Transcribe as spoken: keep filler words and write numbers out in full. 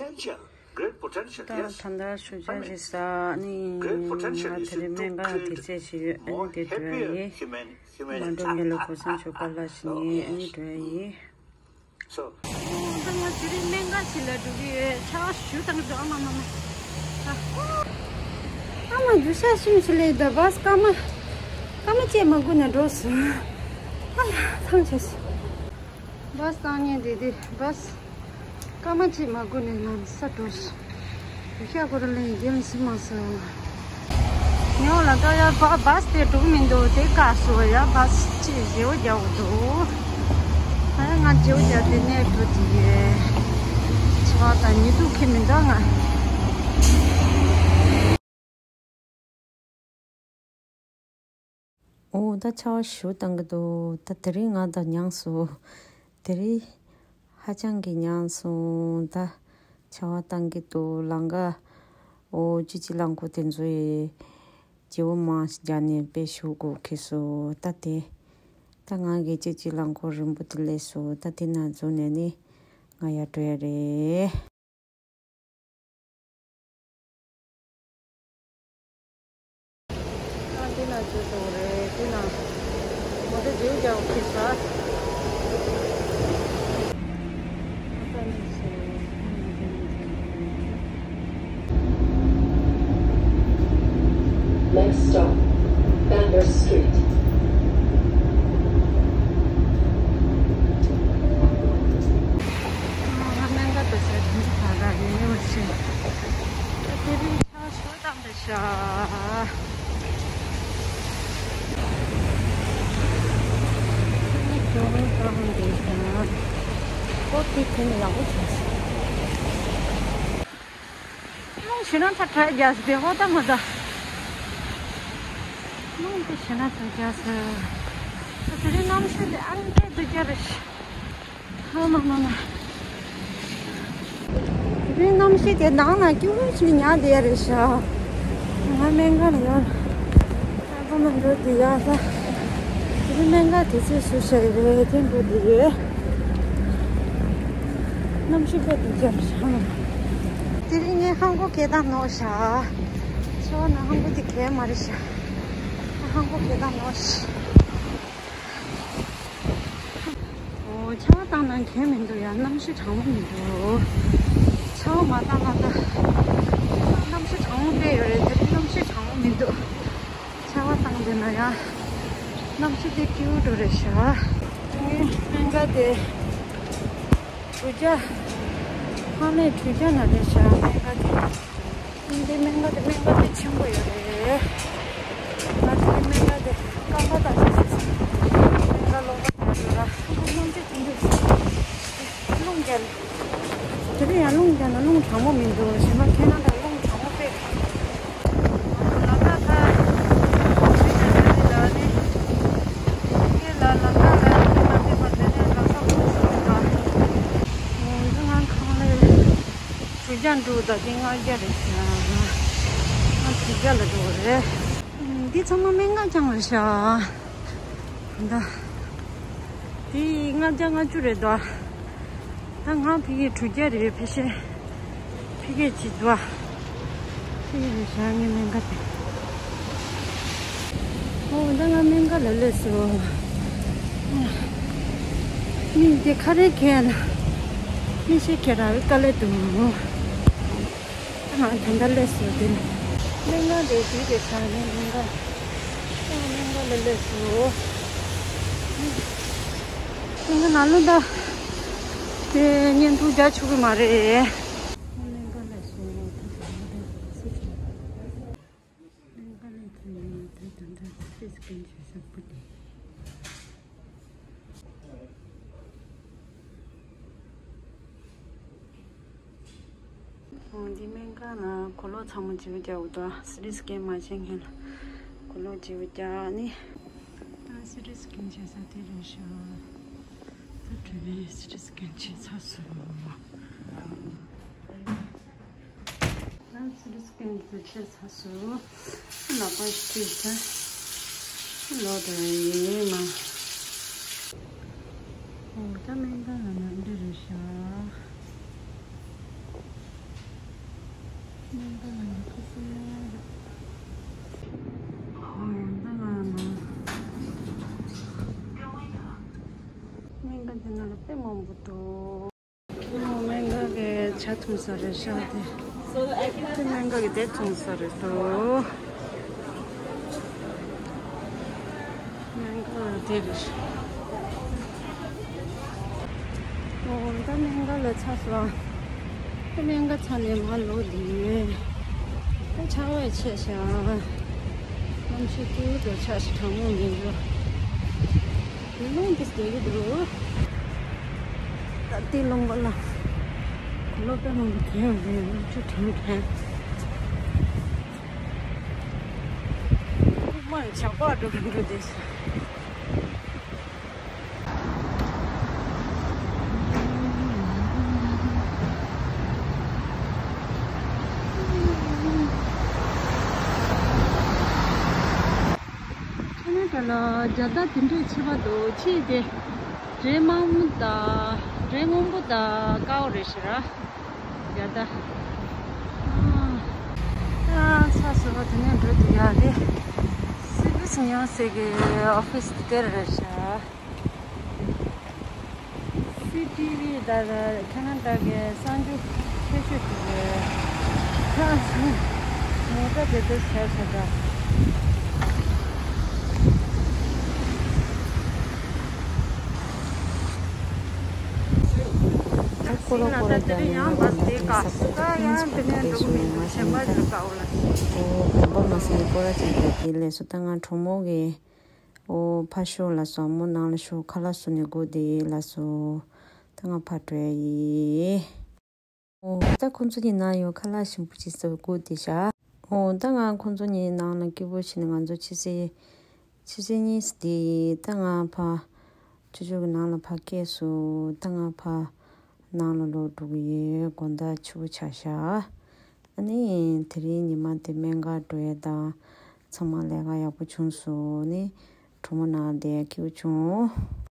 potential, great potential, ད yes. ད་ལྟ་ཞུ་བྱ་ཞིག་ས་ནི་great potential ང་is དེ་རིང་to སྨན་ཁང་དེ create ཚད་ཞིག་ཡོད། ཨ་more ནི་དེ་འགྲོ་ཡ་happier ཡིན། human- མ་འགྲོ་ངེས་ལ་humanity. གོ་སོང་ཆོག་པ་ལ་ཞིག་ནི་ཨ་ནི་འགྲོ་ཡ་ཡིན། So, ད་ང་དེ་རིང་སྨན་ཁང་ཞིག་ལ་འགྲོ་གི་ཡོད། ཆར་པ་ཞུ་དང་འགྲོ། ཨ་མ་མ་མ། ཨ་མ་རྒྱུ་ཤ་ཤིམ་ཞིག་ལས་ད་བས་སྐར་མ་སྐར་མ་གཅིག་མ་སྒུག་ནས་འགྲོ་སོང་། ཨ་ཡ་ཐང་ཆད་སོང་། བས་བཏང་ཉེན་དེ་དེ་བས་སྐར་མ་གཅིག་མ་སྒུག་ནས་ལམ་སང་འགྲོ་སོང་། རྒྱུ་ཤ་ཁོ་རང་ལ་ཡིན་རྒྱུ་མི་སྲིད་མ་སོང་། ཉོ་ལ་ཏོ་ཡ་བ་བས་དེ་འགྲོ་གི་མི་འདུག་དེ་བཀག་སོང་ཡ། བས་ཅིག་བརྗེ་བོ་རྒྱག་དགོས་འདུག་ཨ་ང་བརྗེ་བོ་རྒྱག་དེ་ནས་འགྲོ་དེ་ཡོད། ཆར་པ་དང་ཉི་གདུགས་ཁེལ་མི་འདུག་ང་། ཨོ་ད་ཆར་པ་ཞུ་བཏང་གི་འདུག་ད་དེ་རིང་ང་ད་མྱངས་སོང་། དེ་རིང་ཧ་ཅང་གི་མྱངས་སོང་། ད་ཆར་པ་བཏང་གི་འདུག་ལམ་ཁ་ཨོ་ཅི་ཅི་རླངས་འཁོར་དེ་ཚོ་ཡི་བརྗེ་བོ་མང་ཞིག་རྒྱག་ནས་དཔེ་ཞུ་དགོས་ཁེལ་སོང་། ད་དེ་ད་ང་གི་ཅི་ཅི་རླངས་འཁོར་རིང་པོ་དེ་སླེབས་སོང་། ད་དེ་ན་འཛུལ་ནས་ནི་ང་ཡར་འགྲོ་ཡ་རེད། ཨ་འདི་ན་འཛུལ་འགྲོ་གི་རེད། འདི་ན་མོ་ཊ་རྒྱུག་རྒྱག་ཁེལ་ས། Next stop, Banda Street. ང་སྨན་ཁང་དུ་ཟེར་དུས་ད་ལྟ་ཡོད་ཡོད་ཞིག་དེ་རིང་ཆར་ཞོ་དང་འདི་ཤ། ཁྱོད་ནི་ཇོ་བོའི་བཀའ་དབང་འདི་ཤ། ཨོ་དེ་དེ་ནི་ཡག་པོ་བྱུང་སོང་། རླུང་ཞེ་དྲག་ཚ་དྲག་རྒྱག་སི་དེ་ཧོ་ད་མ་ད། རླུང་དེ་ཞེ་དྲག་ཚ་རྒྱག་སི། ད་དེ་རིང་གནམ་གཤིས་དེ་ཨ་འདྲས་སྡུག་ཅག་རེད་ཤག་ཨ་མ་མ་མ། དེ་རིང་གནམ་གཤིས་དེ་ནང་ན་སྐྱིད་པོ་ཞིག་ཉལ་བསྡད་ཡ་རེད་ཤག་ང་སྨན་ཁང་ལ་ཡོད། ཨ་ཕ་མ་འགྲོ་དེ་ཡ་ས། དེ་རིང་སྨན་ཁང་དེ་ཚོས་སུ་ཤ་ཡི་རེད་དེ་འགྲོ་དེ་ཡོད། གནམ་གཤིས་དཔེ་སྡུག་ཅག་རེད་ཤག་དེ་རིང་ངས་ཧང་གོ་གས་དང་ནོར་ཤག་ཚོ་ན་ཧང་གོ་དེ་གས་མ་རེད་ཤག་ཧང་གོ་གས་དང་ནོར་ཤག་ཨོ་ཆར་པ་བཏང་ན་གས་མི་འདུག་ཡ། གནམ་གཤིས་གྲང་མོ་མི་འདུག་ཆར་པ་མ་བཏང་ན་ད་གནམ་གཤིས་གྲང་མོ་དཔེ་ཡོད་རེད། དེ་རིང་གནམ་གཤིས་གྲང་མོ་མི་འདུག་ཆར་པ་བཏང་འདུག་ན་ཡ་གནམ་གཤིས་དེ་སྐྱིད་པོ་འགྲོ་རེད་ཤག་ངའི་སྨན་ཁང་དེ་དྲུག་བརྒྱ། ཧང་ལས་དྲུག་བརྒྱ་ན་རེད་ཤག་སྨན་ཁང་དེ། འདི་སྨན་ཁང་དེ་སྨན་ཁང་དཔེ་ཆེན་པོ་ཡོད་རེད། ང་ཚོའི་སྨན་ཁང་དེ་རྐང་པ་དང་ཆ་ཆེ་ས། སྨན་ཁང་ལོགས་ཀ་དེ་ར་ཁོ་གནམ་གཤིས་དེ་འདྲ་རླུང་རྒྱག་དེ་རིང་ཡང་རླུང་རྒྱག་ན་རླུང་གྲང་མོ་མི་འདུག་ཞེ་མ་ཁྱེད་རང་དང་རླུང་གྲང་མོ་དཔེ་གྲང་། ལམ་ཁ་ཁ་ཆུ་ཆེན་པོ་དེ་ལ་ནི་ངའི་ལ་ལམ་ཁ་ལ་ནི་ང་ཚོའི་བར་དེ་ནས་གྲང་ས་ཁོག་སོང་ད། འོ་འདི་ང་ཁང་ལས་དྲུག་བརྒྱ་འགྲོ་ད་དེ་ལྔ་བརྒྱ་རེད་ཤག་ང་དྲུག་བརྒྱ་ལ་འགྲོ་བ་རེད། འདི་ཚང་མ་སྨན་ཁང་རྐྱང་རེད་ཤག་ད། དེ་ལྔ་བརྒྱ་ལྔ་བཅུ་རེད་དོ། ད་ང་ཕ་གི་དྲུག་བརྒྱ་རེད། ཕལ་ཆེར་ཕ་གི་བྱེད་དོ། ཕ་གི་རེད་ཤག་ངའི་སྨན་ཁང་དེ། ཨོ་ད་ང་སྨན་ཁང་ལ་སླེབས་སོང་། མི་འདི་ཁ་རས་གྱོན་ན་མི་ཤེས་ཁྱེད་རང་དཀའ་ལས་འདུག་ང་ད་ལྟ་སླེབས་སོང་། དེ་ནི་སྨན་ཁང་དེ་དུས་དེ་ཚང་ནས་སྨན་ཁང་། ཨ་སྨན་ཁང་ལ་སླེབས་སོང་། སྨན་ཁང་ནང་ལོགས་ད་དེ་བརྙན་ཐུང་རྒྱག་ཆོག་གི་མ་རེད། སྨན་ཁང་ལ་སླེབས་སོང་། སྨན་ཁང་ལ་ཐོན་ནས་ད་ད་ལྟ་སི་ཊི་སི་ཀེན་བྱེད་ས་སྤུ་ནས། འདི་སྨན་ཁང་ནང་གོས་ལོག་ཚང་མ་བརྗེ་པོ་རྒྱག་དགོས་འདུག་སི་ཊི་སི་ཀེན་མ་བྱེད་མཁན་ལ་གོས་ལོག་བརྗེ་པོ་རྒྱག་ནི། ད་སི་ཊི་སི་ཀེན་བྱེད་ས་དེ་རེད་ཤག་ད་དྲི་བའི་སི་ཊི་སི་ཀེན་བྱེད་ཚར་སོང་། ད་སི་ཊི་སི་ཀེན་དེ་བྱས་ཚར་སོང་། ལག་པ་ཞིག་བཀྲུས་ཚར། ལོག་འགྲོ་ཡིན་མ། འོ་ད་སྨན་ཁང་ལ་ནང་འདི་རེད་ཤག་སྨན་ཁང་ལ་ཁ་སང་། ཨོ། ད་ང་ལ། སྨན་ཁང་དེ་ནང་ལ་དཔེ་མང་པོ་འདུག་ཨོ། སྨན་ཁང་གི་ཇ་འཐུང་ས་རེད་ཤག་དེ། དེ་སྨན་ཁང་གི་དེ་འཐུང་ས་རེད་འདུག་སྨན་ཁང་དེ་རེད། ཨོ། ད་སྨན་ཁང་ལ་ཚར་སོང་། ད་སྨན་ཁང་ཚར་ནས་མར་ལོག་འདི་ཡོད། ད་ཆར་པ་ཆད་ཤག་གནམ་གཤིས་སྐྱིད་པོ་འདུག་ཆར་ཞིག་གྲང་མོ་མི་འདུག་དེ་རླུང་འདི་རྒྱག་གི་འདུག་ད་ལྟའི་རླུང་པ་ལ་གོས་ལོག་དཔེ་མང་པོ་གྱོན་ཡོང་གི་ཡོད། ཆུ་དྲང་དྲང་། དབུ་མར་ཇག་པ་འགྲོ་གི་འགྲོ་བསྡད་ཤག་ཁ་ན་ཌ་ལ་རྒྱལ་དར་དེ་འདྲས་ཆེ་བ་འདུག་ཕྱི་དེ་རི་དམར་པོ་དང་རི་སྔོན་པོ་དང་དཀར་པོ་རེད་ཤག་ར། རྒྱལ་དར། ཨ། ཨ། ཚ་ཟུར་པ་དེ་ནས་འགྲོ་དུས་ཡག་གི། སི་བི་སི་ཉོ་སི་གི་ཨོ་ཕིས་དེ་དེར་རེད་ཤག་སི་ཊི་ཝི་ད་ཁ་ན་ཌ་གི་གསར་འགྱུར་ཆེ་ཤོས་ཤིག་རེད། ཁ་སང་ངོ་ཚ་དེ་ཚོ་བྱས་བྱས་འདྲ། ད་སྐོར་ར་སྐོར་ར་རྒྱག་ནས་ང་ཚོ་ད་ལྟའི་ས་ཁོངས་ཐོག་ཏུ་ཕེབས་སོང་། ད་དེ་བཞིན་ང་ཞིག་ད་ཨོ་བོད་པ་མ་སེར་སྐོར་ར་ཅིག་རྒྱག་གི་སླེབས་སོང་། ད་ང་གྲོ་མོ་གི་ཨོ་ཕར་ཤོག་ལ་སོང་། མོ་ནང་ལ་ཤོག་ཁ་ལག་བཟོ་ནས་སྒུག་བསྡད་ཡོད་ལ་སོ། ད་ང་ཕར་འགྲོ་ཡ་ཡིན། ཨོ་ད་ཁོང་ཚོ་གི་ནང་ཡོད་ཁ་ལག་ཞིམ་པོ་ཅིག་བཟོ་སྒུག་བསྡད་ཤག་ཨོ་ད་ང་ཁོང་ཚོ་གཉིས་ནང་ལ་སྐྱིད་པོ་བྱས་ནས་ང་ཚོ་ཕྱི་ཚེས་ཕྱི་ཚེས་གཉིས་སུ་བསྡད་ཡིན། ད་ང་ཕར་ཅོ་ཅོ་གི་ནང་ལ་ཕར་སྐྱེལ་སོང་། ད་ང་ཕར་ནང་ལ་ལོག་འགྲོ་གི་ཡོད། དགོང་དག་ཕྱི་པོ་ཆགས་ཤག་ཨ་ནི་དེ་རིང་ཉི་མ་དེ་སྨན་ཁང་འགྲོ་ཡས་དང་། ཚང་མ་ལས་ཀ་ཡག་པོ་བྱུང་སོང་། ནི་གྲོ་མོ་ནང་བསྡད་སྐྱིད་པོ་བྱུང་།